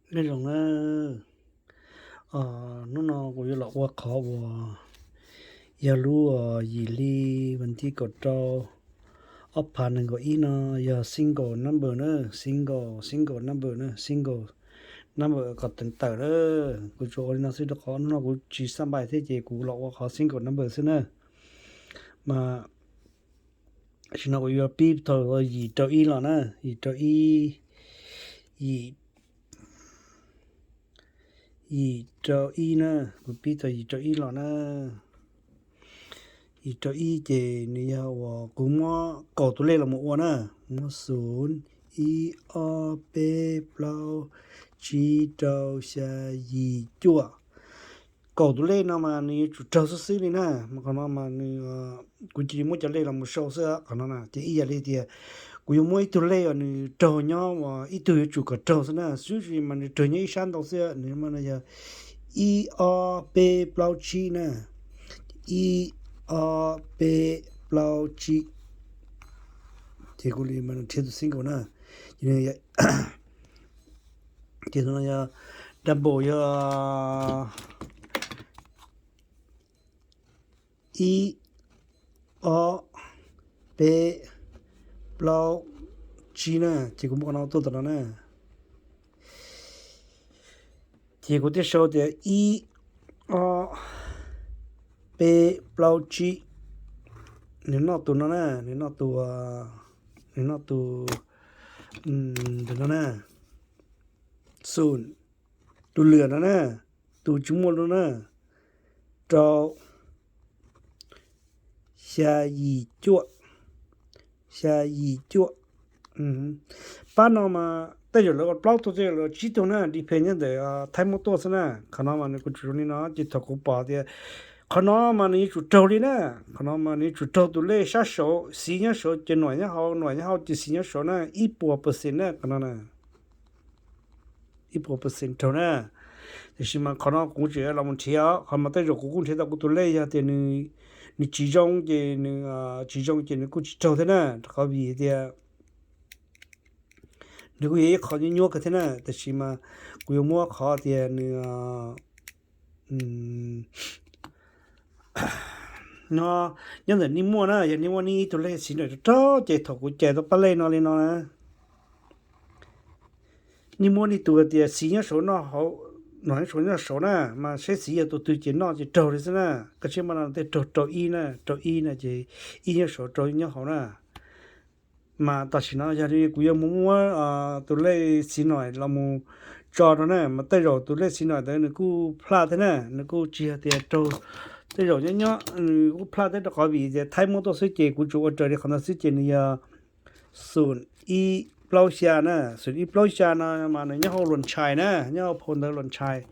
Nyob zoo na, hnub no kuv yuav los ua qhov uas yog lub yim hli vas thib kaum rau ob phav nees nkaum ib no yog single number na, single, single number na, single number kom teev tawm na. Kuv tsuas ua li no xwb rau qhov hnub no kuv tsis xaj npais thiab ces kuv los ua qhov single number xwb na. Mas tam sim no kuv yuav pib thaum yim rau ib los na, yim rau ib, yim, yim rau ib na, kuv pib thaum yim rau ib los na. Yim rau ib ces nws yog uas kuv muab kaum tus lej los mus ua na, muab xum, ib, ob, peb, plaub, tsib, rau, xya, yim, cuaj. Kaum tus lej no mas nws yuav tsum raug xwb xwb li na, mas qhov no mas nws, kuv cia li muab cov lej los mus sau xwb qhov no na, ces ib yam li tias kuv yuav muab ib tug lej uas nws raug nyob uas ib tug yuav tsum kom raug xwb na, xwb mas nws raug nyob ib sab ntau xwb, nws mas no yog ib, ob, peb, plaub, tsib na, ib, ob, peb, plaub, tsib. Ces kuv li mas nws rhiav tus single na, ces nws yog, ces no yog double yog ib, ob, peb, plaub, tsib na, ces kuv muab qhov no tuaj tom no na. Ces kuv thiaj sau tias ib, ob, peb, plaub, tsib. Nws noj tus no na, nws noj tus, nws noj tus, tus no na, xum, tus lwam no na, tus tsis muaj no na, rau, xya yim cuaj, xya yim cuaj. Pab no mas tej zaum lawv ua plaub tug, tej zaum lawv ua tsib tug na, depend nyob ntawm thaib muab tuaj xwb na. Qhov no mas nws kuv tsuas zoo li no ces thaum kuv pom tias qhov no mas nws yuav tsum raug li na, qhov no mas nws yuav tsum raug tus lej sab saud, xiv nyob saud ces nuam nyob hauv, nuam nyob hauv ces xiv nyob saud na, ib puas percent na qhov no na. Ib puas percent raug na. Tiam sis mas qhov no kuv tseem los mus nrhiav, qhov mas tej zaum kuv kuj nrhiav tau kuv tus lej yog tias nws tsis zoo ces nws, tsis zoo ces nws kuj tsis raug thiab na, rau qhov vim tias nws kuj yog ib qho nyuaj nyuaj kawg thiab na, tiam sis mas kuv yuav muab qhov tias nws, no, nyob ntawm nej muaj na, yog nej muaj nej ib tug lej xis nraim rau rau ces thaum kuv cais tau pab lej no li no na, nej muab nej tus tias xis nyob saud noj hauv, nuam nyob saud noj saud na, mas saib xis yog tus twg ces noj ces raug li xwb na. Koj saib mas no tej raug rau ib na, rau ib na ces ib nyob saud rau nyob hauv na. Mas tam sim no yog li kuv yuav mus muab tus lej xis nraim los mus tso rau na, mas tej zaum tus lej xis nraim ntawd nws kuj plaj thiab na, nws kuj tsis yog tias raug, tej zaum nyob nyob nws kuj plaj thiab rau qhov vim tias thaib muab tuaj xwb ces kuv tsuas ua raws li qhov ntawd xwb ces nws yog xum ib plaub xya na, xum ib plaub xya no mas nws nyob hauv luag ntshais na, nyob hauv phau ntawv luag ntshais.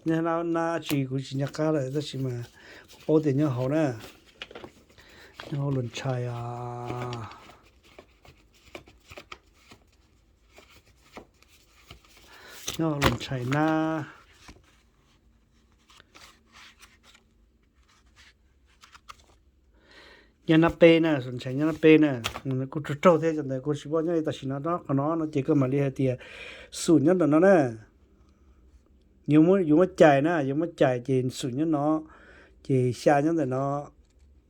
Nyob na, tsis, kuv tsis nco qab lawm tab sis mas kuv paub tias nyob hauv na, nyob hauv luag ntshais, nyob hauv luag ntshais na. Nyob nab peb na, xum ntshais nyob nab peb na. Kuv raug raug thiab cov ntawd kuv tsis paub nyob li tam sim no, qhov no no ces koj mam li hais tias xum nyob ntawm no na. Yuav muab cais na, yuav muab cais ces xum nyob no, ces xya nyob ntawm no,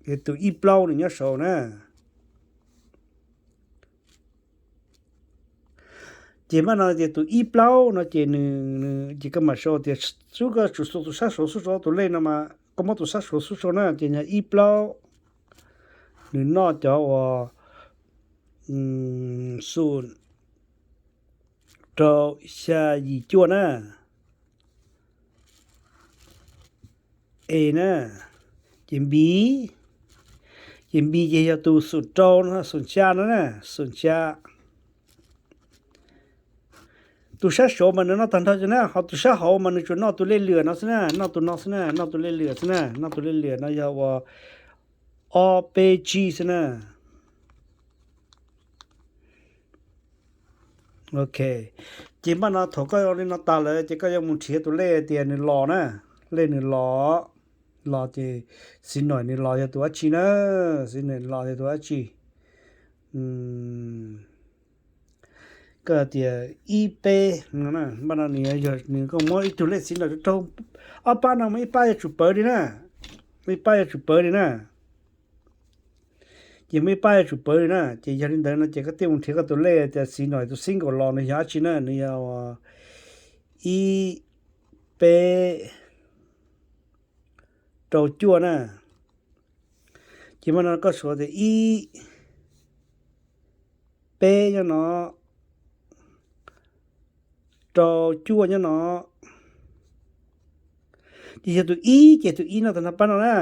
ces tus ib plaub nws nyob saud na. Ces mas no tias tus ib plaub no ces nws, ces koj mam sau tias, xub koj tsum xub tus sab saud xub sau tus lej no mas koj muab tus sab saud xub sau na ces yog ib plaub, nws noj cov uas xum rau xya yim cuaj na. E na, ces B, ces B ces yog tus xum rau no, xum xya no na, xum xya. Tus sab saud mas nws noj tag nrho na, ho tus sab hauv mas nws tsuas noj tus lej lwam no xwb na, noj tus no xwb na, noj tus lej lwam xwb na, noj tus lej lwam no yog uas ob peb tsib xwb na. Ok, ces mas no thaum koj ua li no tas lawm ces koj yuav mus nrhiav tus lej tias nws los na, lej nws los, los ces xis nraim nws los yog tus dab tsi na, xis nraim los yog tus dab tsi. koj tias ib peb no na, npaj no nws yog nws koj muab ib tug lej xiv no rau ob pab no mas ib pab yuav tsum pawv li na, ib pab yuav tsum pawv li na. Ces muaj ib pab yuav tsum pawv li na, ces yog li ntawd no ces koj thiaj mus nrhiav koj tus lej tias xiv no tus xib nkaus los nws yog dab tsi na, nws yog ib peb rau cuaj na. Ces mas no koj suav tias ib peb nyob no, rau cuaj nyob no. Ces yog tus ib ces tus ib no tag nrho pab no na,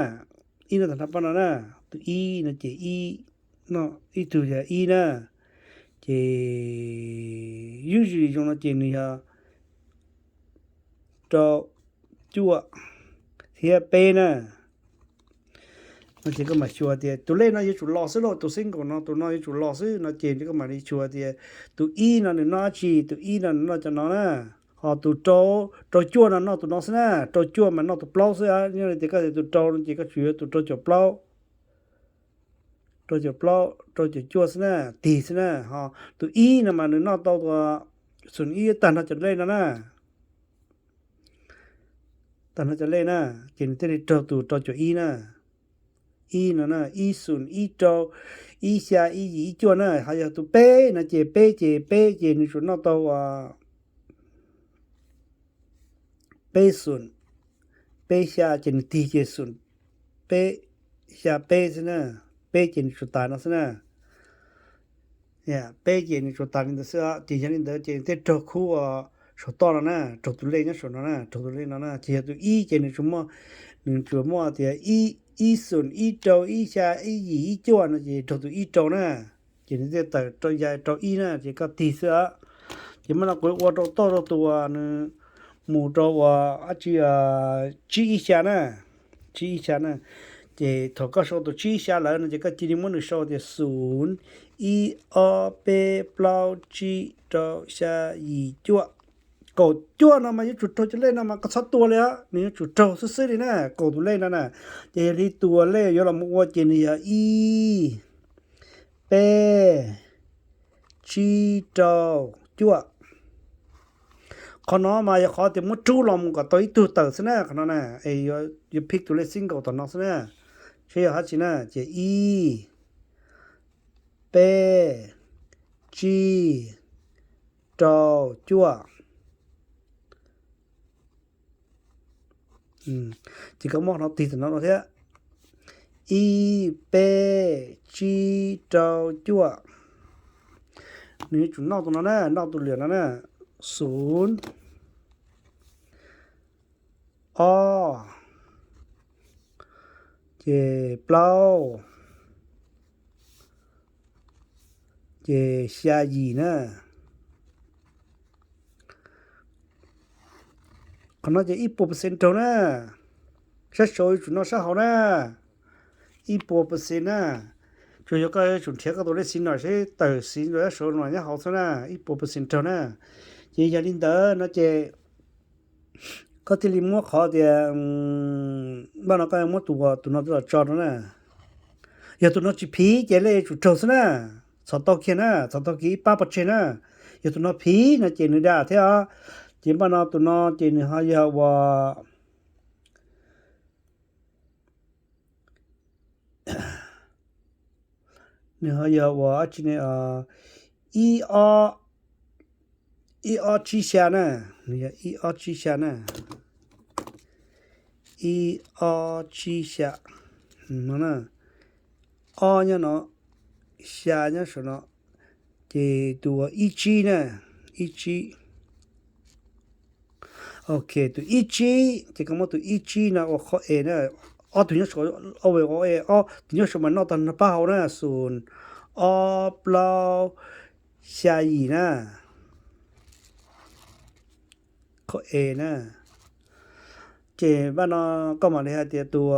ib no tag nrho pab no na, tus ib no ces ib, no ib tug yog ib na, ces yuj zus zoo no ces nws yog rau cuaj thiab peb na. No ces koj mam xyuas tias tus lej no yuav tsum los xwb lauj, tus xib nkaus no tus no yuav tsum los xwb no ces koj mam li xyuas tias tus ib no nws noj dab tsi, tus ib no nws noj cov no na, ho tus rau, rau cuaj no noj tus no xwb na, rau cuaj mas noj tus plaub xwb. Yog li tias koj tias tus rau no ces koj tsuas yuav tus rau caum plaub, rau caum plaub, rau caum cuaj xwb na, tig xwb na. Ho tus ib no mas nws noj tau tus xum ib tag nrho cov lej no na, tag nrho cov lej na, ces nws thiaj li raug tus rau caum ib na. Ib no na, ib xum, ib rau, ib xya, ib yim, ib cuaj na. Ho yog tus peb no ces peb ces peb ces nws tsuas noj tau peb xum peb xya ces nws tig ces xum peb xya peb xwb na, peb ces nws tsuas tas no xwb na. Peb ces nws tsuas tas li ntawd xwb, ces yog li ntawd ces thiaj raug khub saum toj no na, raug tus lej nyob saum no na, raug tus lej no na. Ces yog tus ib ces nws tsuas muaj, nws tsuas muaj tias ib xum, ib rau, ib xya, ib yim, ib cuaj no ces raug tus ib rau na, ces nws thiaj tawm rau ya rau ib na, ces koj tig xwb. Ces mas no kuv ua rau toj rau tus uas nws mus rau uas dab tsi, tsib ib xya na, tsib ib xya na. Ces thaum koj sau tus tsib ib xya lawm no ces koj cia li muab nws sau tias xum, ib, ob, peb, plaub, tsib, rau, xya, yim, cuaj. Kaum cuaj no mas yuav tsum raug cov lej no mas koj txhob tua li os, nws yuav tsum raug xwb xwb li na, kaum tus lej no na. Ces yog li tus lej yuav los mus ua ces nws yog ib, peb, tsib, rau, cuaj. Qhov no mas yog qhov tias muab rub los mus kom tau ib tug tawm xwb na, qhov no na, es yuav pick tus lej xib nkaus tom no xwb na, saib yog dab tsi na, ces ib, peb, tsib, rau, cuaj. Ces koj muab qhov no tig tom no rau thiab, ib, peb, tsib, rau, cuaj. Nws yuav tsum noj tus no na, noj tus lwam no na, xum, ob, ces plaub, ces xya yim na. Qhov no ces ib puas percent raug na, sab saud yuav tsum noj sab hauv na, ib puas percent na. Tsuas yog koj yuav tsum nrhiav koj tus lej xis nom seb tawm xis rau sab saud no nyob hauv xwb na, ib puas percent raug na. Ces yog li ntawd no ces koj thiaj li muab qhov tias, npaj no koj muab tus, tus no los tso rau na. Yog tus no tsis phiv ces lej yuav tsum raug xwb na. Txhom tau kiag na, txhom tau kiag ib pab pov tseg na. Yog tus no phiv no ces nws dag thiab os. Ces npaj no tus no ces nws ho yog ua, nws ho yog ua dab tsi ne, ib ob, ib ob tsib xya na, nws yog ib ob tsib xya na, ib ob tsib xya no na, ob nyob no, xya nyob saum no, ces tus ua ib tsib na, ib tsib. Ok, tus ib tsib ces koj muab tus ib tsib no ua qhov es na, ob tug nyob saum, ob tus nyob saum mas noj tag nrho pab hauv na, xum, ob, plaub, xya yim na, qhov es na. Ces npaj no koj mam li hais tias tus,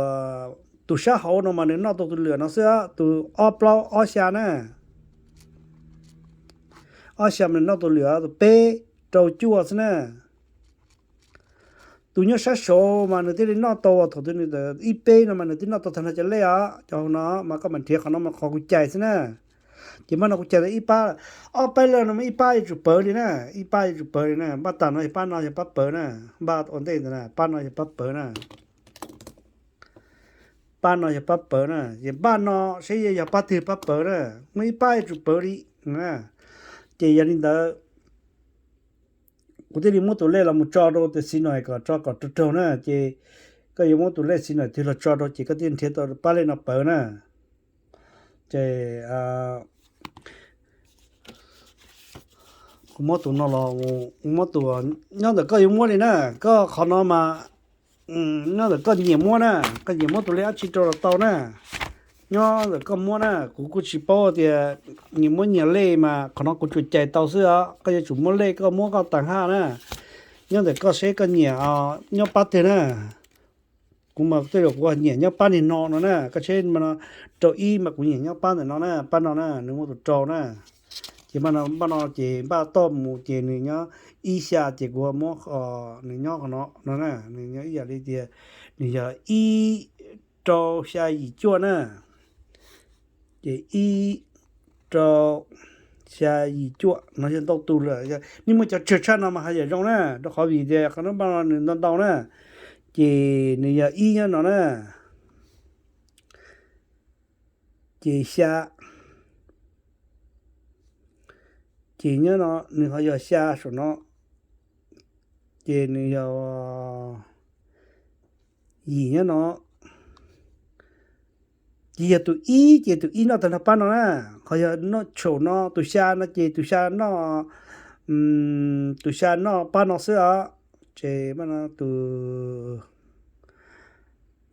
tus sab hauv no mas nws noj tau tus lwam no xwb, tus ob plaub ob xya na, ob xya mas nws noj tus lwam, tus peb rau cuaj xwb na. Tus nyob sab saud mas nws thiaj li noj tau, thaum twg nws ib peb no mas nws thiaj noj tau tag nrho cov lej os. Cov hauv no mas koj mam nrhiav qhov no mas qhov kuv cais xwb na. Ces npaj no kuv cais tau ib pab, ob pab lawm no mas ib pab yuav tsum pawv li na, ib pab yuav tsum pawv li na. Npaj tas no yog pab no yog pab pawv na, npaj ua ntej ntawd na, pab no yog pab pawv na, pab no yog pab pawv na, ces npaj no seb yog pab twg pab pawv na, muaj ib pab yuav tsum pawv li na. Ces yog li ntawd kuv thiaj li muab tus lej los mus tso rau tus xis no kom tso kom raug raug na, ces koj yuav muab tus lej xis no twg los tso rau ces koj thiaj nrhiav tau pab lej no pawv na. Ces kuv muab tus no los, muab tus, nyob ntawm koj yuav muab li na, koj qhov no mas nyob ntawm koj nyiam muab na, koj nyiam muab tus lej dab tsi rau los tau na. Nyob ntawm koj muab na, kuv kuj tsis paub tias nyias muab nyias lej mas qhov no kuv tsuas cais tau xwb os, koj yuav tsum muab lej koj muab koj tag haj na. Nyob ntawm koj seb koj nyiam nyob pab twg na. Kuv mas tej zaum kuv nyiam nyob pab niag no no na, koj seb rau ib mas kuv nyiam nyob pab ntawm no na, pab no na, nws muab tus rau na. Ces npaj no ces npaj toj mus ces nws nyob ib xya ces kuv muab nws nyob qhov no no na, nws nyob ib yam li tias nws yog ib rau xya yim cuaj na. Ces ib rau xya yim cuaj no yog ntau tus lawm, nej muaj cov tsawg tshaj no mas haj yam zoo na, rau qhov vim tias qhov no npaj no nws ntau ntau na. Ces nws yog ib nyob no na, ces xya, ces nyob no nws ho yog xya saum no, ces nws yog yim nyob no. Ces yog tus ib ces tus ib noj tag nrho pab no na, qhov yog noj tshaum no tus xya no ces tus xya noj, tus xya noj pab no xwb os. Ces tus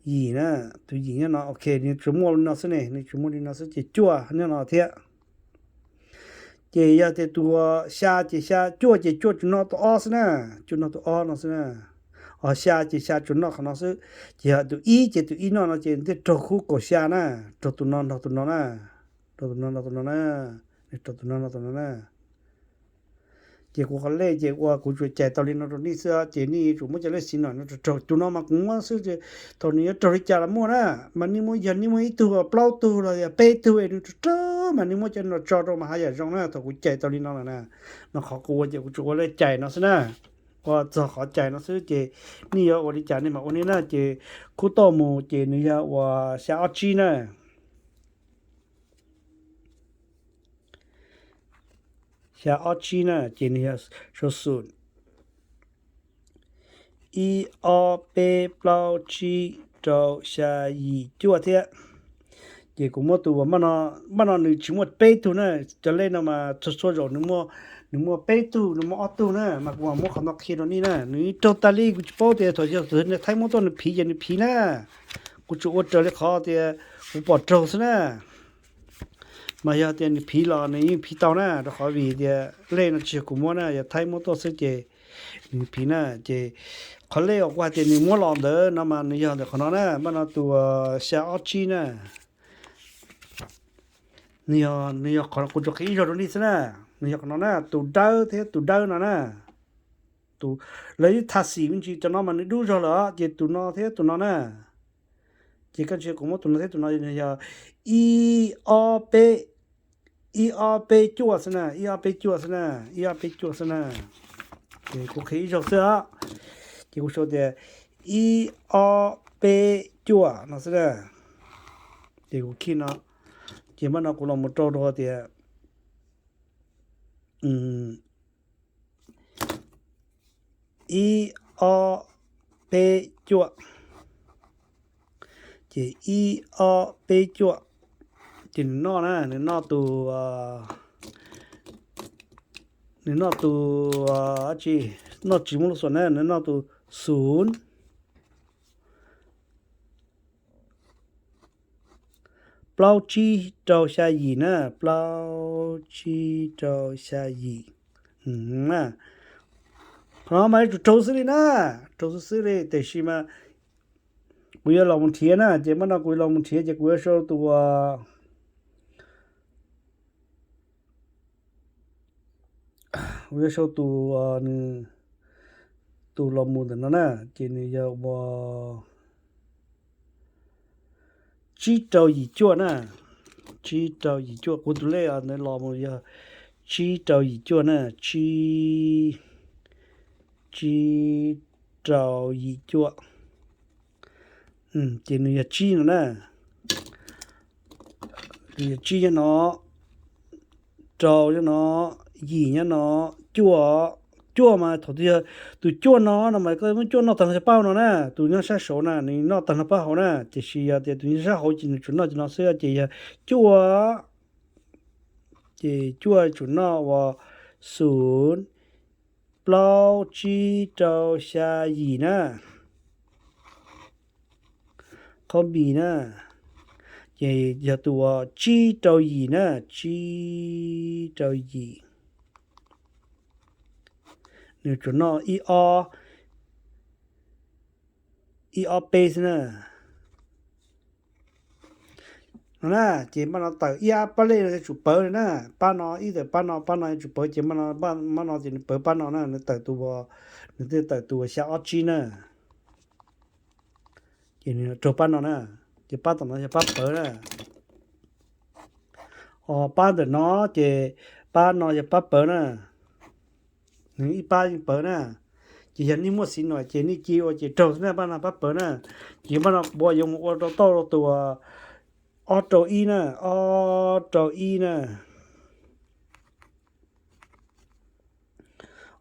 yim na, tus yim nyob no, ok, nws tsuas muaj li no xwb ne, nws tsuas muaj li no xwb ces cuaj nyob no thiab. Ces yog tias tus xya ces xya, cuaj ces cuaj tsuas noj tus ob xwb na, cuaj noj tus ob no xwb na. Ho xya ces xya tsuas noj qhov no xwb. Ces yog tus ib ces tus ib noj no ces thiaj raug khub kaum xya na, raug tus no nrog tus no na, raug tus no nrog tus no na, raug tus no nrog tus no na. Ces kuv qhov lej ces ua kuv tsuas cais tau li no rau nej xwb, ces nej yuav tsum muab cov lej xis no no raug raug. Tus no mas kuv muab xwb, thaum nws yuav raug li cas los muaj na, mas nej muab, yog nej muaj ib tug, plaub tug los yog peb tug es nws raug raug mas nej muab cov no tso rau mas haj yam zoo na, thaum kuv cais tau li no lawm na. No qhov kuv ua ces kuv tsuas ua lej cais no xwb na, ua txog qhov cais no xwb ces nej yuav ua li cas nej mam ua nej na. Ces khub toj mus ces nws yog uas xya ob tsib na. Xya ob tsib na ces nws yog sau xum, ib ob peb plaub tsib rau xya yim cuaj thiab. Ces kuv muab tus uas npaj no, npaj no nws tsis muaj peb tug na, cov lej no mas txhua txhua zaus nws muaj, nws muaj peb tug, nws muaj ob tug na, mas kuv mam muab qhov no qhia rau nej na. Nws raug tas li, kuv tsis paub tias thaum yog tus Thaib muab tuaj nws phiv ces nws phiv na, kuv tsuas ua raws li qhov tias kuv pom raug xwb na. Mas yog tias nws phiv los nws yeej phiv tau na, rau qhov vim tias lej no tsis yog kuv muab na, yog Thaib muab tuaj xwb ces nws phiv na. Ces qhov lej uas kuv hais tias nws muab los ntawd no mas nws yog ntawm qhov no na, npaj no tus xya ob tsib na. Nws yog, nws yog qhov, kuv tsuas qhia ib zaug rau nej xwb na. Nws yog qhov no na, tus dawb thiab tus dawb no na. Tus, lawv ib tha xim me ntsis, cov no mas nws dub zog lawm ces tus no thiab tus no na. Ces koj ntsia kuv muab tus no thiab tus no yog ib ob peb, ib ob peb cuaj xwb na, ib ob peb cuaj xwb na, ib ob peb cuaj xwb na. Ces kuv qhia ib zaug xwb os. Ces kuv sau tias ib ob peb cuaj no xwb na. Ces kuv khij no, ces npaj no kuv los mus rau rau tias ib ob peb cuaj, ces ib ob peb cuaj, ces nws noj na, nws noj tus, nws noj tus, tsis, noj tsis muaj lub xuam na, nws noj tus xum. Plaub tsib rau xya yim na, plaub tsib rau xya yim. Qhov no mas yuav tsum raug xwb li na, raug xwb xwb li, tiam sis mas kuv yuav los mus nrhiav na, ces npaj no kuv los mus nrhiav ces kuv yuav sau tus, kuv yuav sau tus, nws, tus los mus ntawm no na, ces nws yog ua tsib rau yim cuaj na, Tsib rau yim cuaj, kuv tus lej ntawd los mus yog tsib rau yim cuaj na, tsib, tsib rau yim cuaj. Ces nws yog tsib no na. Nws yog tsib nyob no, rau nyob no, yim nyob no, cuaj, cuaj mas thaum twg yog tus cuaj no no mas koj muab cuaj noj tag nrho pab no na, tus nyob sab saud na nws noj tag nrho pab hauv na, tiam sis yog tias tus nyob sab hauv ces nws tsuas noj cov no xwb ces yog cuaj, ces cuaj tsuas noj uas xum, plaub tsib rau xya yim na, qhov npis na, ces yog tus uas tsib rau yim na, tsib rau yim. Nws tsuas noj ib ob, ib ob peb xwb na. No na, ces npaj no tawm ib pab lej no yuav tsum pawv na, pab no ib tawm pab no, pab no yuav tsum pawv ces npaj no, npaj no ces nws pawv pab no na, nws tawm tus, nws thiaj tawm tus xya ob tsib na. Ces nws raug pab no na, ces pab tom no yog pab pawv na. Ho pab ntawm no ces pab no yog pab pawv na. Nws ib pab yeej pawv na. Ces yog nej muaj xim nuam ces nej cia ua ces raug xwb na, pab no pab pawv na. Ces npaj no kuv yuav mus ua rau tau rau tus ob rau ib na, ob rau ib na.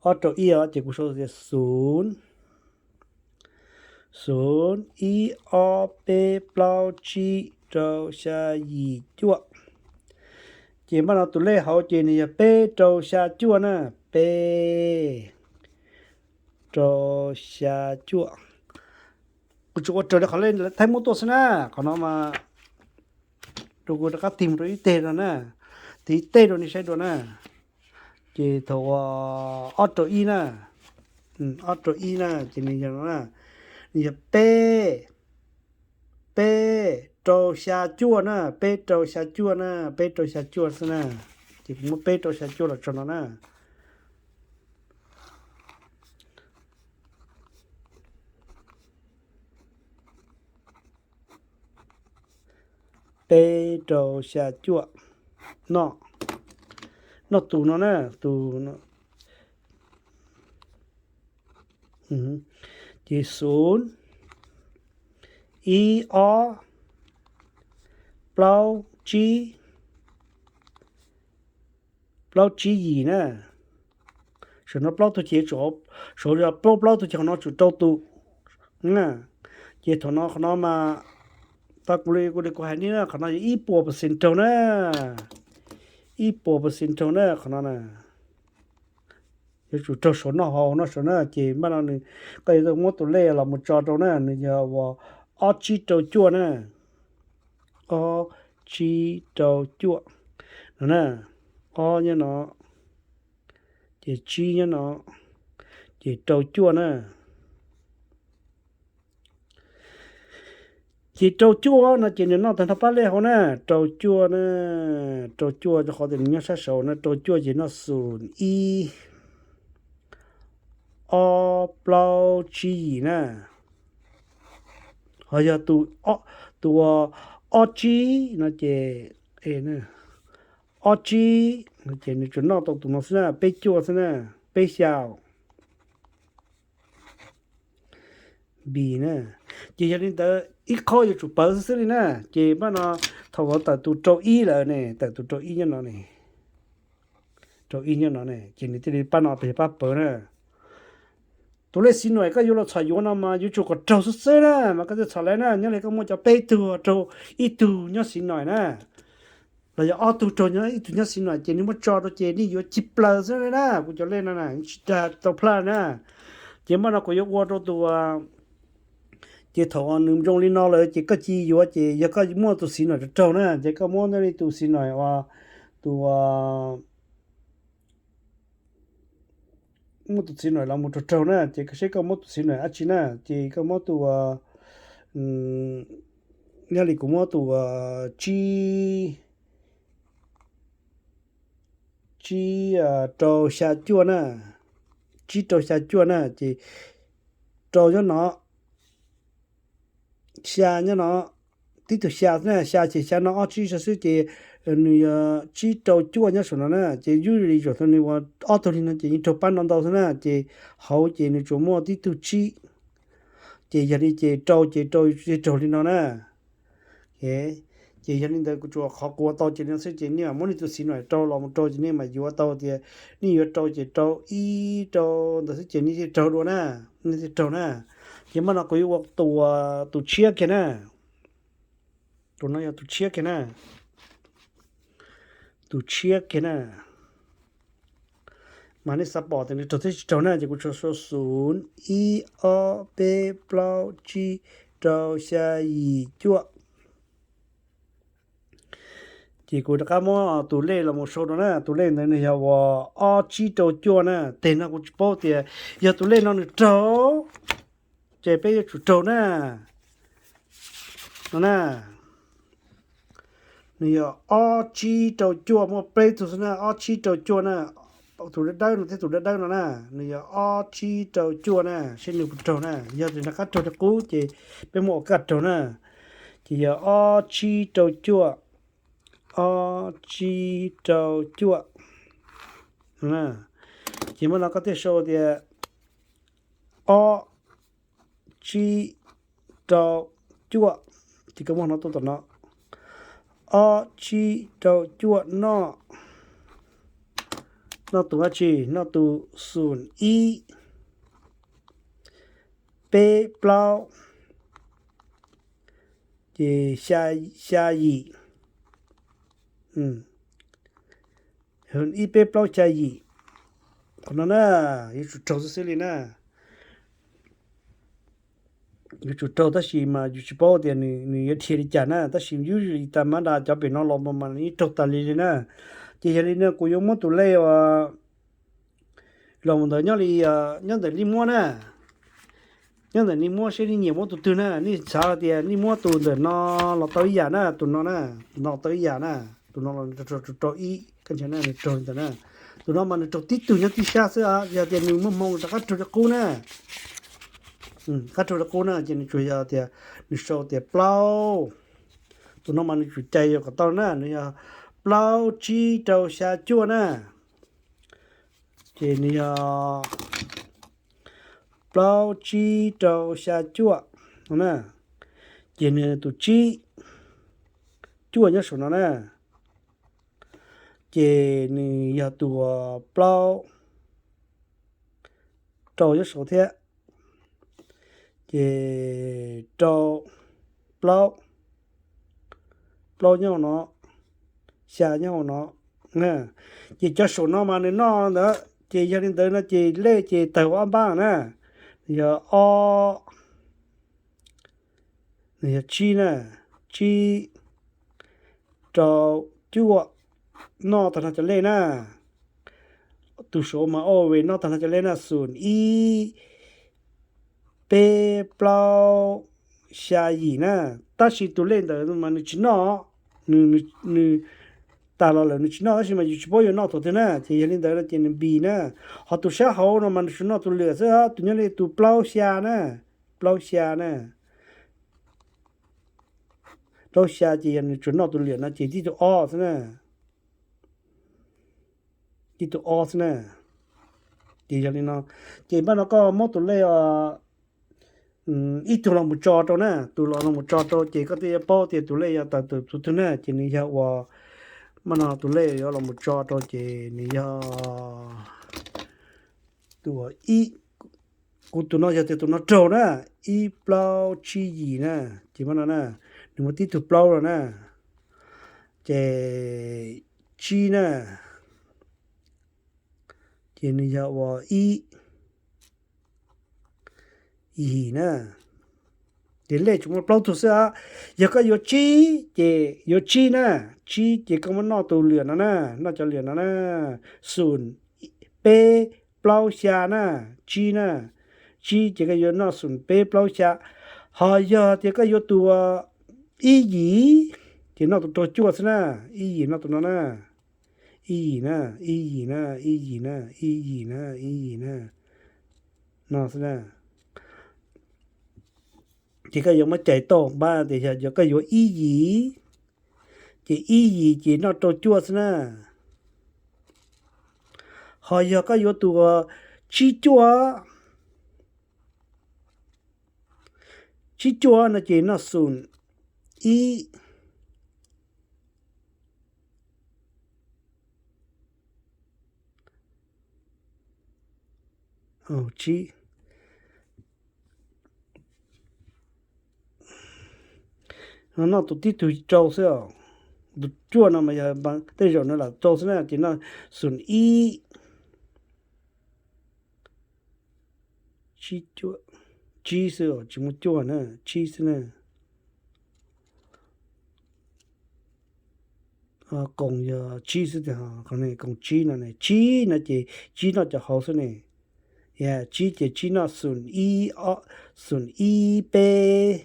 Ob rau ib os, ces kuv sau tias xum, xum ib ob peb plaub tsib rau xya yim cuaj. Ces npaj no tus lej hauv ces nws yog peb rau xya cuaj na, peb rau xya cuaj. Kuv tsuas ua raws li qhov lej thaib muab tuaj xwb na, qhov no mas rau kuv rov qab tig mus rau ib teg no na, tig ib teg rau nej saib dua na. Ces thaum ob rau ib na, ob rau ib na, ces nws yog no na, nws yog peb, peb rau xya cuaj na, peb rau xya cuaj na, peb rau xya cuaj xwb na. Ces kuv muab peb rau xya cuaj los tso no na. Peb rau xya cuaj, noj, noj tus no na, tus no. Ces xum, ib ob, plaub tsib, plaub tsib yim na. Saum no plaub tug ces, saum plaub plaub tug ces qhov no tsum rau tus. Ces thaum no qhov no mas, tau kuv li kuv hais nej na, qhov no yog ib puas percent raug na, ib puas percent raug na qhov no na. Yuav tsum raug saum no hauv no saum na, ces npaj no nws, koj yuav tau muab tus lej los mus tso rau na, nws yog uas ob tsib rau cuaj na, ob tsib rau cuaj no na, ob nyob no, ces tsib nyob no, ces rau cuaj na. Ces rau cuaj no ces nws noj tag nrho pab lej hauv na, rau cuaj na, rau cuaj rau qhov tias nws nyob sab saud na, rau cuaj ces noj xum ib ob plaub tsib yim na. Ho yog tus, tus ob tsib no ces, ob tsib no ces nws tsuas noj tau tus no xwb na, peb cuaj xwb na, peb xya. Npis na. Ces yog li ntawd ib qho yuav tsum pawv xwb xwb li na. Ces npaj no thaum uas tawm tus rau ib lawm ne, tawm tus rau ib nyob no ne, rau ib nyob no ne, ces nws thiaj li pab no pab pawv na. Tus lej xim nuam koj yuav los txhom yuav no mas yuav tsum kom raug xwb xwb na mas koj thiaj txhom lawv na. Nyob li koj muaj cov peb tug raug ib tug nyob xim nuam na, los yog ob tug raug nyob ib tug nyob xim nuam ces nej muab tso rau ces nej yuav cig plaws xwb na. Kuv cov lej no na tsis tas tau plaj na. Ces npaj no kuv yuav ua rau tus, ces thaum nws zoo li no lawm ces koj cia yuav, ces yog koj muaj tus xim nuam raug raug na ces koj muab nyob li tus xim nuam uas, tus muab tus xim nuam los mus raug raug na, ces koj saib koj muab tus xim nuam dab tsi na, ces koj muab tus, nyob li kuv muab tus tsib, tsib rau xya cuaj na, tsib rau xya cuaj na, ces rau nyob no, xya nyob no, tib tug xya xwb na, xya ces xya no ob tsib xwb ces nws yog tsib rau cuaj nyob saum no na, ces usually zaum thaum nws ua ob tug li no ces yeej raug pab no ntau xwb na, ces hauv ces nws tsuas muaj tib tug tsib, ces yog li ces rau ces rau raug li no na. Ces yog li ntawd kuv tsuas qhov kuv ua tau ces li no xwb, ces nej mam muab nej tus xim no rau los mus rau ces nej mam yuav tau tias nej yuav rau ces rau ib rau ntawd xwb ces nej thiaj raug dua na, nej thiaj raug na. Ces mas no kuv yuav ua tus, tus tshiab kiag na. Tus no yog tus tshiab kiag na, tus tshiab kiag na. Mas nej xav pom tias nws raug thiab tsis raug na ces kuv tsuas sau xum ib ob peb plaub tsib rau xya yim cuaj. Ces kuv rov qab muab tus lej los mus sau rau na, tus lej ntawd nws yog uas ob tsib rau cuaj na. Teg no kuv tsis paub tias yog tus lej no nws raug, ces peb yuav tsum raug na. No na, nws yog ob tsib rau cuaj, muaj peb tug xwb na, ob tsib rau cuaj na. Tus dawb dawb no thiab tus dawb dawb no na, nws yog ob tsib rau cuaj na, seb nws puas raug na. Yog tias nws rov qab raug li qub ces peb muab ua kaj raug na. Ces yog ob tsib rau cuaj, ob tsib rau cuaj. Ces mas no koj thiaj sau tias ob tsib rau cuaj, ces koj muab no tuaj tom no, ob tsib rau cuaj noj, noj tus dab tsi, noj tus xum ib peb plaub, ces xya yim, ib peb plaub xya yim. Qhov no na, yuav tsum raug xwb xwb li na. Yuav tsum raug tab sis mas yus tsis paub tias nws yuav dhia li cas na, tab sis usually tas mab da cov pem no los mas yeej raug tas li li na. Ces yog li no kuv yuav muab tus lej uas los mus ntawd nyob li, nyob ntawm lij muab na, nyob ntawm lij muab seb nej nyiam muab tus twg na, nej xav tias nej muab tus ntawm no los tau ib yam na, tus no na, tus no tau ib yam na, tus no los rau ib, koj ntsia na, nws raug li ntawd na. Tus no mas nws raug tib tug nyob tib sab xwb, yog tias nws muaj hmoo rov qab raug li qub na, qab raug li qub na ces nws tsuas yog tias nws sau tias plaub. Tus no mas nws tsum cais yuav kom tau na, nws yog plaub tsib rau xya cuaj na. Ces nws yog plaub tsib rau xya cuaj no na. Ces nws tus tsib, cuaj nyob saum no na. Ces nws yog tus plaub, rau nyob saud thiab. Ces rau, plaub, plaub nyob hauv no, xya nyob hauv no. Ces cov saum no mas nws noj ntawd, ces yog li ntawd no ces lej ces tawg ua ob npab na. Yog ob, nws yog tsib na, tsib, rau, cuaj, noj tag nrho cov lej na. Tus saud mas always noj tag nrho cov lej na, xum ib, peb, plaub, xya, yim na. Tab sis tus lej ntawd mas nws tsis noj, nws tas los lawm nws tsis noj, tab sis mas yus tsis paub yuav noj thaum twg na, ces yog li ntawd no ces nws npis na. Ho tus sab hauv no mas nws tsuas noj tus lwam xwb, tus nyob li tus plaub xya na, plaub xya na, plaub xya ces yog nws tsuas noj tus lwam no ces tib tug ob xwb na, tib tug ob xwb na. Ces yog li no, ces npaj no koj muab tus lej ib tug los mus tso rau na, tus los los mus tso rau ces koj thiaj yuav paub tias tus lej yog tawm tus twg na, ces nws yog uas, npaj no tus lej yuav los mus tso rau ces nws yog tus ib, kuv tus no yog tias tus no raug na, ib plaub tsib yim na, ces npaj no na, nws muaj tib tug plaub no na, ces tsib na, ces nws yog uas ib, yim na. Ces lej tsuas muaj plaub tug xwb. Yog koj yuav tsib ces yuav tsib na, tsib ces koj muab noj tus lwam no na, noj cov lwam no na, xum peb plaub xya na, tsib na, tsib ces koj yuav noj xum peb plaub xya. Ho yog tias koj yuav tus ib yim, ces noj tus rau cuaj xwb na, ib yim noj tus no na, ib yim na, ib yim na, ib yim na, ib yim na, ib yim na, no xwb na. Ces koj yuav muab cais tau npab tias yog koj yuav ib yim, Ces ib yim ces noj rau cuaj xwb na. Ho yog koj yuav tus tsib cuaj, tsib cuaj no ces noj xum ib, tsib, noj tus tib tug rau xwb os. Tus cuaj no mas yog tej zaum no lam rau xwb na, ces noj xum ib, tsib cuaj, tsib xwb, tsis muaj cuaj na, tsib xwb na. Koom yog tsib xwb tiag, koom tsib no, tsib no ces tsib noj cov hauv xwb ne. Tsib ces tsib noj xum ib, xum ib peb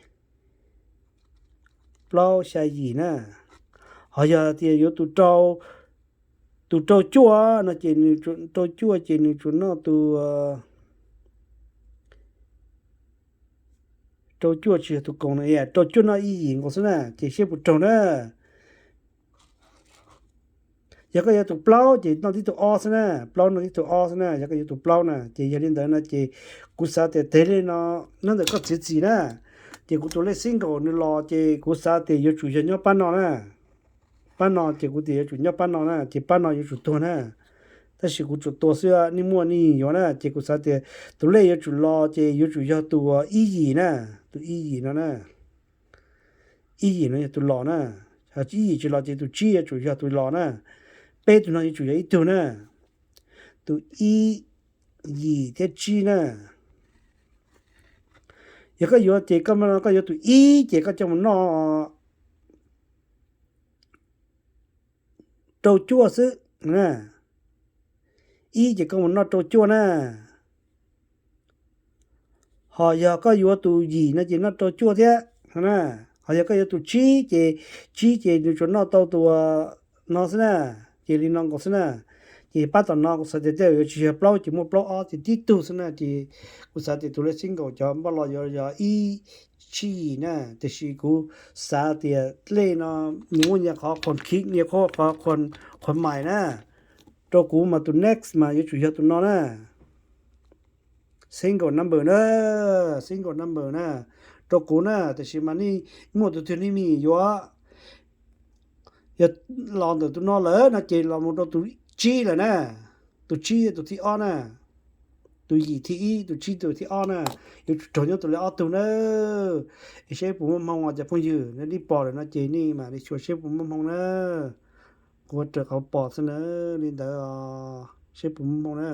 plaub xya yim na. Ho yog tias yuav tus rau, tus rau cuaj no ces nws, rau cuaj ces nws tsuas noj tus rau cuaj tsis yog tus koom na, rau cuaj noj ib yim nkaus xwb na, ces seb puas raug na. Yog koj yuav tus plaub ces noj tib tug ob xwb na, plaub noj tib tug ob xwb na, yog koj yuav tus plaub na. Ces yog li ntawd no ces kuv xav tias teg li no, nyob ntawm koj txiav txim na, ces kuv tus lej single nws los ces kuv xav tias yuav tsum yog nyob pab no na. Pab no ces kuv tias yuav tsum nyob pab no na, ces pab no yuav tsum tuag na. Tab sis kuv tsuas tua xwb, nej muaj nej yuav na, ces kuv xav tias tus lej yuav tsum los ces yuav tsum yog tus ib yim na, tus ib yim no na. Ib yim no yog tus los na. Ib yim tsis los ces tus tsib yuav tsum yog tus los na. Peb tug no yuav tsum yog ib tug na. Tus ib, yim thiab tsib na. Yog koj yuav ces koj, koj yuav tus ib ces koj coj mus noj rau cuaj xwb. Ib ces koj mus noj rau cuaj na. Ho yog koj yuav tus yim no ces noj rau cuaj thiab. Ho yog koj yuav tus tsib ces, tsib ces nws tsuas noj tau tus no xwb na. Ces li no nkaus xwb na. Ces pab tom no kuv xav tias tej zaum yuav tsis yog plaub ces muaj plaub ob ces tib tug xwb na. Ces kuv xav tias tus lej single cov npaj los yuav yog ib tsib yim na, tiam sis kuv xav tias lej no nws muaj nyias qhov qhuas khiv, nyias qhov qhuas mais na. Rau kuv mas tus next mas yuav tsum yog tus no na. Single number na, single number na, rau kuv na. Tiam sis mas nej muaj tus twg nej me nyuam yuav, yog los ntawm tus no lawm no ces los mus rau tus tsib lawm na. Tus tsib tus thib ob na, tus yim thib ib, tus tsib tus thib ob na. Yuav tsum raug nyob tus lej ob tug na. Es seb puas muaj hmoo os cov phooj ywg, nej pom lawm no ces nej mam li xyuas seb puas muaj hmoo na. Kuv ua raws qhov pom xwb na, li ntawd seb puas muaj hmoo na.